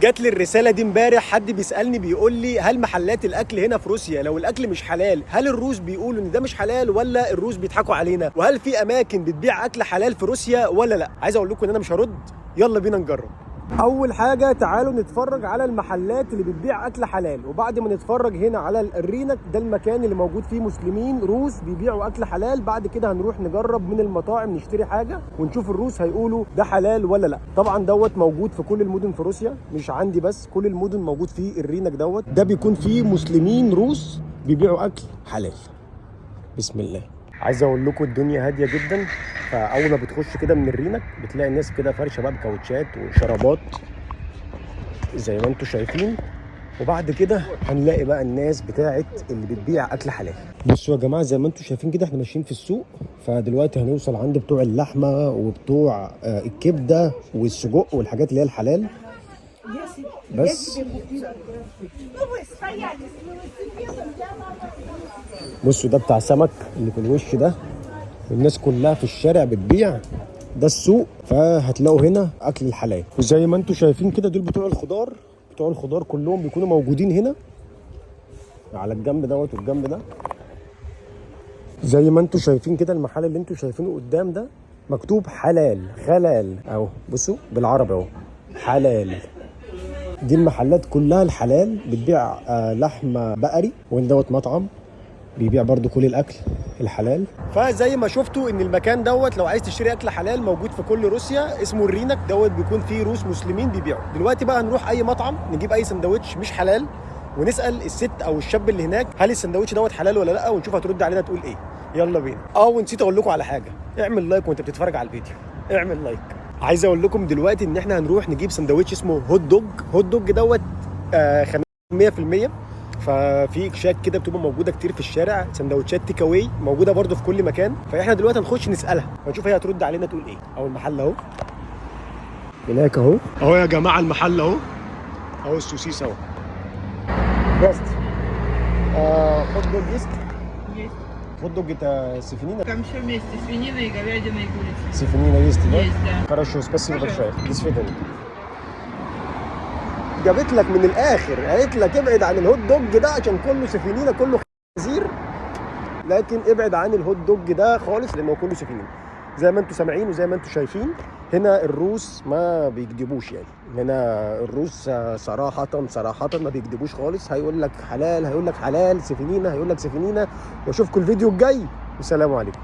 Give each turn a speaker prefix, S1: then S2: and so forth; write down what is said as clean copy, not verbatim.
S1: جات لي الرسالة دي امبارح، حد بيسالني بيقول لي هل محلات الاكل هنا في روسيا لو الاكل مش حلال هل الروس بيقولوا ان ده مش حلال ولا الروس بيضحكوا علينا؟ وهل في اماكن بتبيع اكل حلال في روسيا ولا لا؟ عايز اقول لكم ان انا مش هرد، يلا بينا نجرب. اول حاجة تعالوا نتفرج على المحلات اللي بتبيع اكل حلال، وبعد ما نتفرج هنا على الرينك ده المكان اللي موجود فيه مسلمين روس بيبيعوا اكل حلال. بعد كده هنروح نجرب من المطاعم نشتري حاجة ونشوف الروس هيقولوا ده حلال ولا لا. طبعا دوت موجود في كل المدن في روسيا، مش عندي بس، كل المدن موجود فيه الرينك دوت، ده بيكون فيه مسلمين روس بيبيعوا اكل حلال. بسم الله. عايز اقول لكم الدنيا هادية جدا، فاول ما بتخش كده من الرينك بتلاقي الناس كده فرشه بقى بكاوتشات وشرابات زي ما انتم شايفين، وبعد كده هنلاقي بقى الناس بتاعت اللي بتبيع اكل حلال. بصوا يا جماعة زي ما انتم شايفين كده احنا ماشيين في السوق، فدلوقتي هنوصل عند بتوع اللحمة وبتوع الكبده والسجق والحاجات اللي هي الحلال. بس
S2: Ну вы стояли с велосипедом, я на
S1: بصوا ده بتاع سمك اللي في الوش ده، والناس كلها في الشارع بتبيع، ده السوق، فهتلاقوا هنا اكل الحلال. وزي ما انتم شايفين كده دول بتوع الخضار، بتوع الخضار كلهم بيكونوا موجودين هنا على الجنب دوت والجنب ده. زي ما انتم شايفين كده المحل اللي انتم شايفينه قدام ده مكتوب حلال خلال اهو، بصوا بالعربي اهو حلال. دي المحلات كلها الحلال بتبيع لحمه بقري، وان دوت مطعم بيبيع برضو كل الاكل الحلال. فزي ما شفتوا ان المكان دوت لو عايز تشتري اكل حلال موجود في كل روسيا، اسمه الرينك دوت، بيكون فيه روس مسلمين بيبيعوا. دلوقتي بقى هنروح اي مطعم نجيب اي سندوتش مش حلال ونسال الست او الشاب اللي هناك هل السندوتش دوت حلال ولا لا، ونشوف هترد علينا تقول ايه. يلا بينا. ونسيت اقول لكم على حاجة، اعمل like وانت بتتفرج على الفيديو، اعمل like. عايز اقول لكم دلوقتي ان احنا هنروح نجيب سندوتش اسمه hot dog. hot dog دوت 100%، ففي اكشاك كده بتبقى موجودة كتير في الشارع، سندوتشات take away موجودة برده في كل مكان. فاحنا دلوقتي هنخش نسالها ونشوف هي هترد علينا تقول ايه. اهو المحل اهو هناك اهو، اهو يا جماعة المحل اهو، اهو السوسيس اهو. Здравствуйте. Hot dog есть?
S3: Есть.
S1: Hot dog это свинина?
S3: Там все вместе, свинина и говядина и курица.
S1: Свинина есть, да?
S3: Есть, да.
S1: Хорошо, спасибо большое. До свидания. جابت لك من الاخر، قالت لك ابعد عن ال hot dog ده عشان كله свинина كله خنزير، لكن ابعد عن ال hot dog ده خالص لانه كله свинина. زي ما انتم سامعين وزي ما انتم شايفين هنا الروس ما بيكذبوش، يعني هنا الروس صراحة صراحة ما بيكذبوش خالص، هيقول لك حلال هيقول لك حلال، свинина هيقول لك свинина. واشوفكم الفيديو الجاي والسلام عليكم.